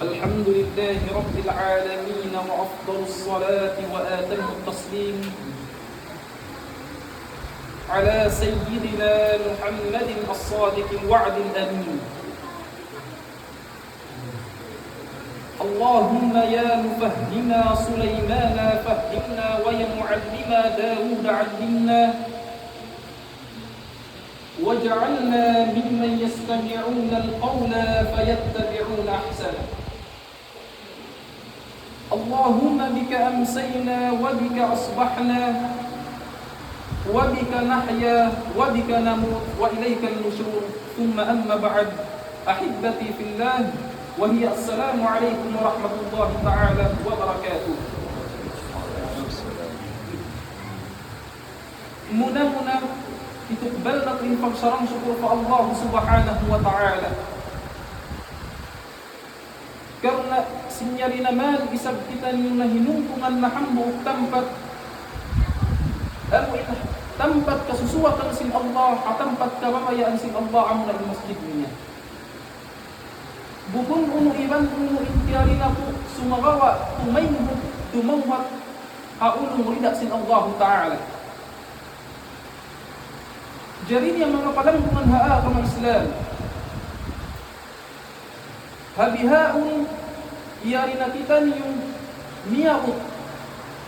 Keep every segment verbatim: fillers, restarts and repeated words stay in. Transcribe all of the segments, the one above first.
الحمد لله رب العالمين، وأفضل الصلاة وأتم التسليم على سيدنا محمد الصادق الوعد الأمين. اللهم يا مفهما سليمان فهمنا، ويا معلما داود علمنا، واجعلنا ممن يستمعون القول فيتبعون أحسنه. اللهم بك أمسينا وبك أصبحنا وبك نحيا وبك نموت وإليك النشور. ثم أما بعد، أحبتي في الله، وهي السلام عليكم ورحمة الله تعالى وبركاته. Muna-muna, hitukbal natu' in pagsarang-sukul pa Allah Subhanahu wa Ta'ala. Karna' sin yari na man isab kitaniyu nahinungkungan na hambuuk tampat, amu in tampat kasusuwatan sin Allah, ha tampat kababayaan sin Allah, amuna in masjid niya. Bukun unu iban unu in tiyari natu', sumagawa' tumayhut, tumawhat, ha ulung rida sin Allahu Ta'ala. Jari niya manga palanggungan ha agama Islam. Ha bihaun, yari na kitaniyu miyabut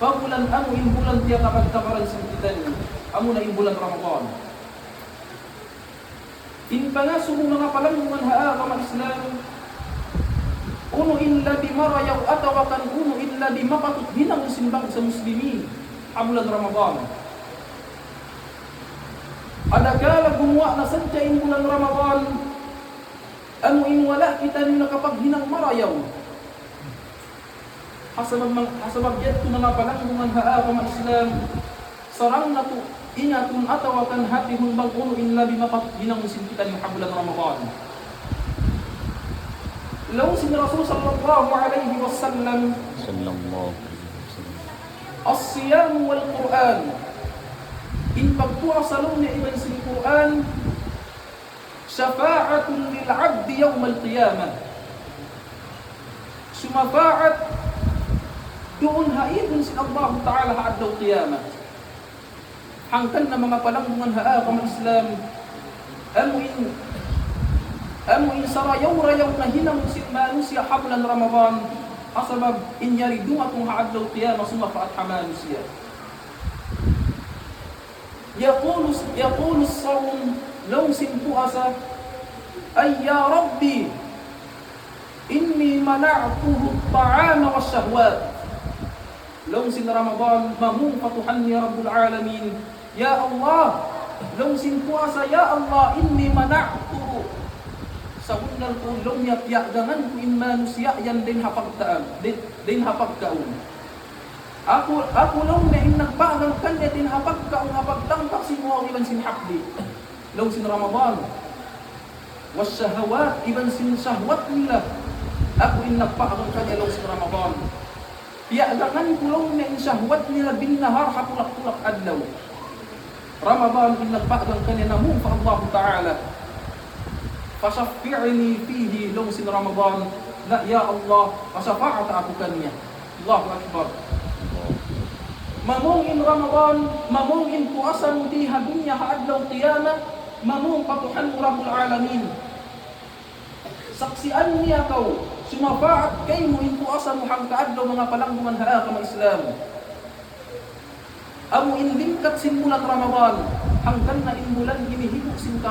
pa bulan amu in bulan tiyakabagtabaran sin kitaniyu. Amuna in bulan Ramadan. In pangasubu manga palanggungan ha agama Islam, unu in labi marayaw atawa kan unu in labi mapatut hinangun sin bangsa Muslimin ha bulan Ramadan. Adakala gumuwa' na sadja in bulan Ramadan, amu in wala' kitaniyu nakapaghinang marayaw. Ha sabab mang-, ha sabab yadtu manga palanggungan ha agama Islam, sarang natu' ingatun atawa kan hatihun bang unu in labi mapatut hinangun sin kitaniyu ha bulan Ramadan. Laung sin Rasul sallallahu alayhi wasallam, صلى الله عليه وسلم. الصيام والقرآن. In pagpuasa laung niya iban sin Qur'an, شفاعة للعبد يوم القيامة. Sumapa'at duun ha idun sin Allahu Ta'ala ha adlaw qiyamah. Hangkan na manga palanggungan ha agama Islam, amu in, amu in sarayaw-rayaw na hinangun sin manusiya' ha bulan Ramadan, ha sabab in yari dumatung ha adlaw qiyamah sumapa'at ha manusiya'. يقول، يقول الصائم, laung sin puasa, أي يا ربي إني منعته الطعام والشهوات. Laung sin Ramadan, mamung pa Tuhan niya Rabbul Alamin, "Ya Allah," laung sin puasa, "Ya Allah, إني منعته." Sabunnal ku, laung niya, piyaggangan ku in manusiya' yan dayn ha pagkaun, dayn, dayn ha pagkaun. Aku, aku laung niya in nagpagang kaniya dayn ha pagkaun ha pagtangka sin uwaw iban sin hapdi'. Laung sin Ramadan. والشهوات, iban sin shahwat nila. Aku in nagpagang kaniya laung sin Ramadan. Piyaggangan ku laung niya in shahwat nila بالنهار ha pulak-pulak adlaw. Ramadan in nagpagang kaniya namung pa Allahu Ta'ala. فشفعني فيه, laung sin Ramadan, na ya Allah, pasapa'ata aku kaniya. Allahu Akbar. Mamung in Ramadan, mamung in puasa mu di ha dunya ha adlaw qiyamah, mamung pa Tuhan mu Rabbul Alamin. Saksian niya kaw, sumapa'at kaymu in puasa mu hangka adlaw manga palanggungan ha agama Islam. Amu in lingkat sin bulan Ramadan, hangkan na in bulan ini hibu' sin